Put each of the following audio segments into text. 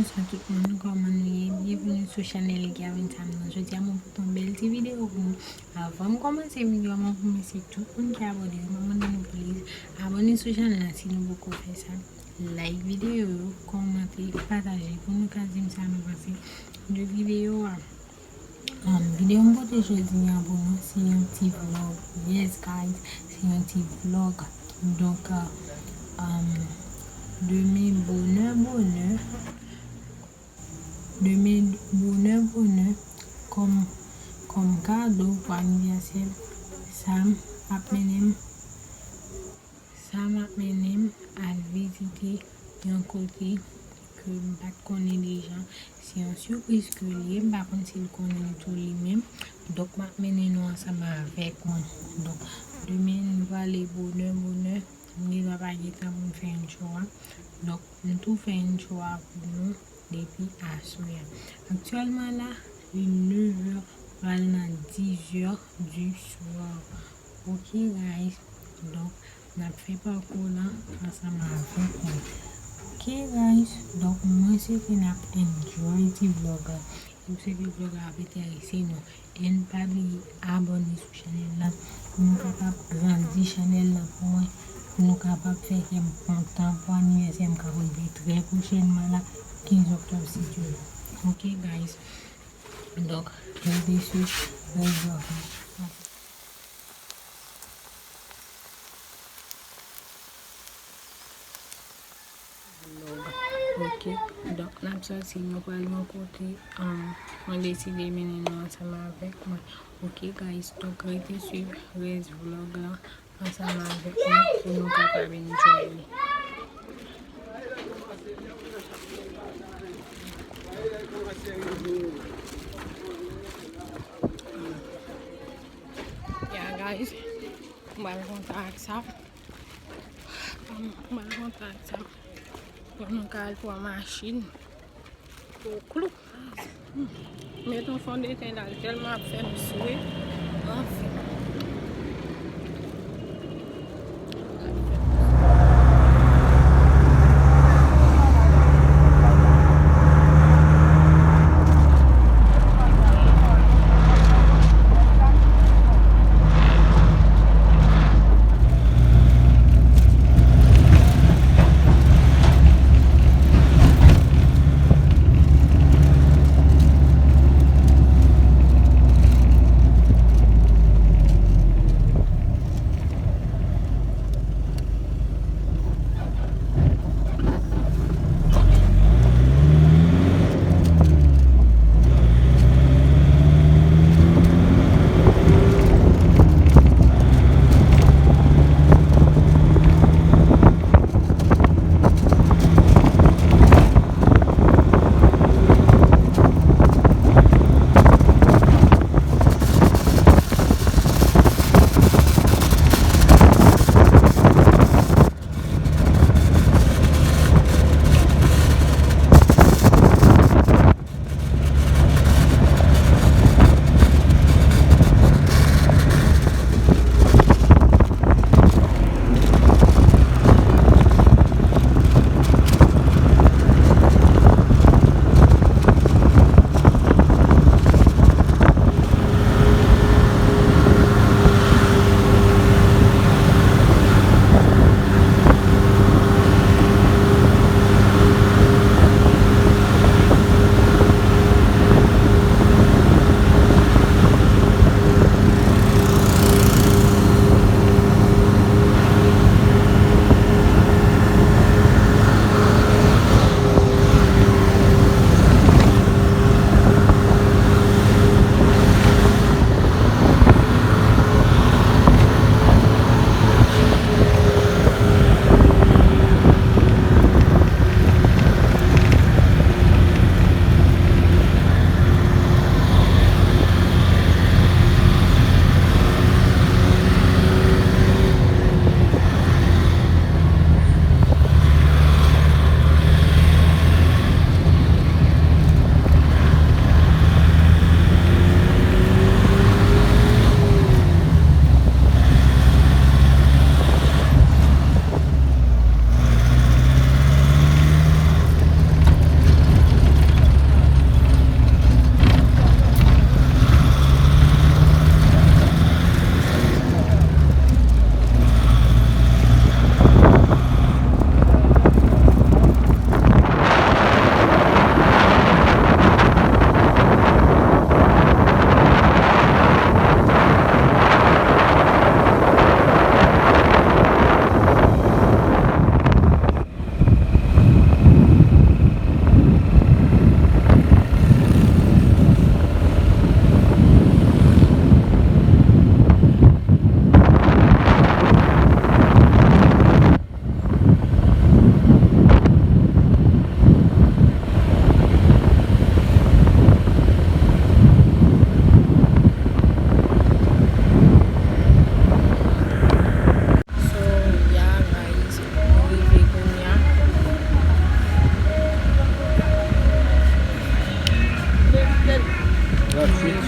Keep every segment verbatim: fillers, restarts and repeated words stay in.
Bonswa tout moun, kòman nou ye? Byenveni sou chanèl Gavin Sam nan. Jodi a mwen pote yon bèl ti videyo pou nou. Avan m kòmanse videyo a, mwen remèsye tout moun ki abòne yo. Mwen mande nou please abòne sou chanèl la si nou poko fè sa. Like videyo yo, kòmante, pataje pou nou ka di m sa nou panse de videyo a. Um, videyo m pote jodi a pou nou, se yon ti vlog. Yes, guys, se yon ti vlog. Donk, uh, um, demen bonè, bonè, demen bonè, bonè, kòm, kòm kado pou anivèsè, Sam ap mennen m, Sam ap mennen m al vizite yon kote ke m pa t konnen deja. Se yon sipriz ke l ye, m pa konn si l konnen l tou li menm. Donk, m ap mennen nou ansanm avèk mwen. Donk, demen nou prale bonè, bonè. M gen dwa pa gen tan pou m fè intro a. Donk, m tou fè intro a pou nou depi aswè a. Aktyèlman la, li nevè pral nan dizè di swa. Ok, guys. Donk, n ap fè pakou lan ansanm avèk mwen. Ok, guys. Donk, mwen swete n ap enjoy ti vlog la. E m swete vlog la ap enterese nou. And pa bliye abòne sou chanèl la pou nou kapab grandi chanèl la pou mwen, pou nou kapab fè kè m kontan pou anivèsè m k ap rive trè pwochènman la, kenz oktòb, si Dye vle. Ok, guys. Donk, rete swiv rès vlog la. Vlog. Ok. Donk, n ap sòti, nou pral yon kote, um, mwen deside mennen nou ansanm avèk mwen. Ok, guys. Donk, rete swiv rès vlog la ansanm avèk mwen pou nou kapab enjoy li. Yeah, guys. Mwen kontan ak sa. Mwen kontan ak sa. Pou nou ka al pran machin. Pou klou. Met yon fondeten la, l tèlman ap fè m swe. Anfen.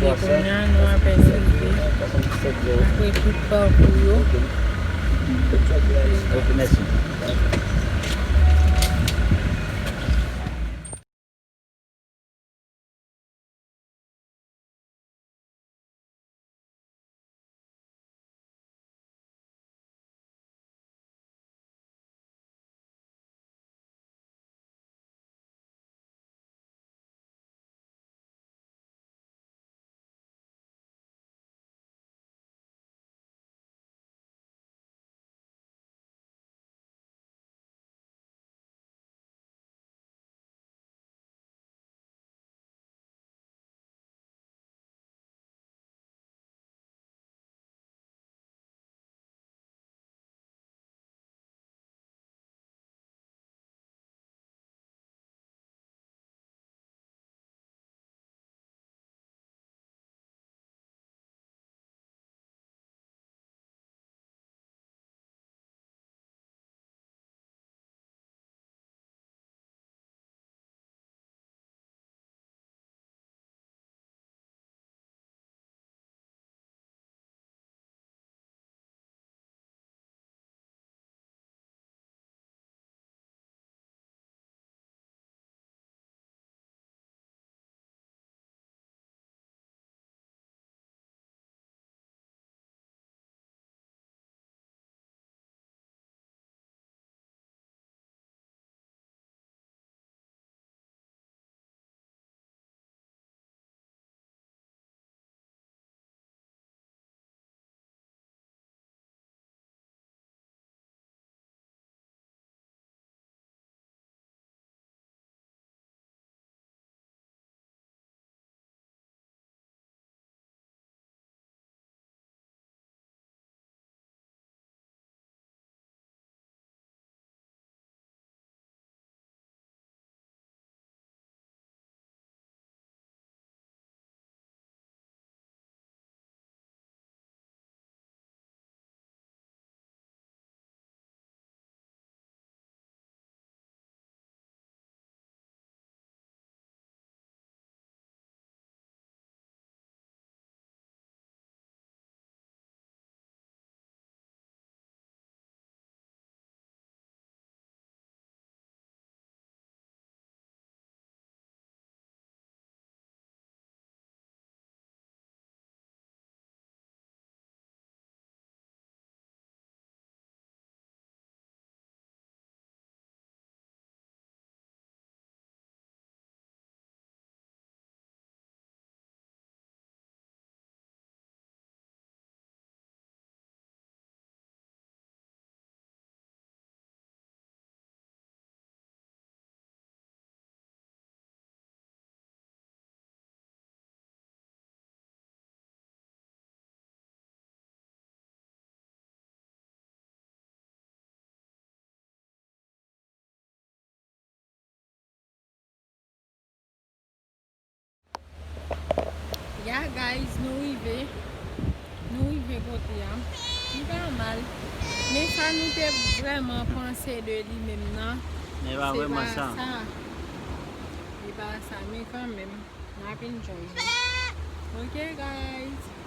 E kounye a, nou apèn rive. Apre tout pakou yo. Ya, guys, nou rive. Nou rive kote a. Li pa mal. Men sa nou te vrèman panse de li menm nan, se pa sa. Li pa sa, men kanmenm, n ap enjoy li. Ok, guys.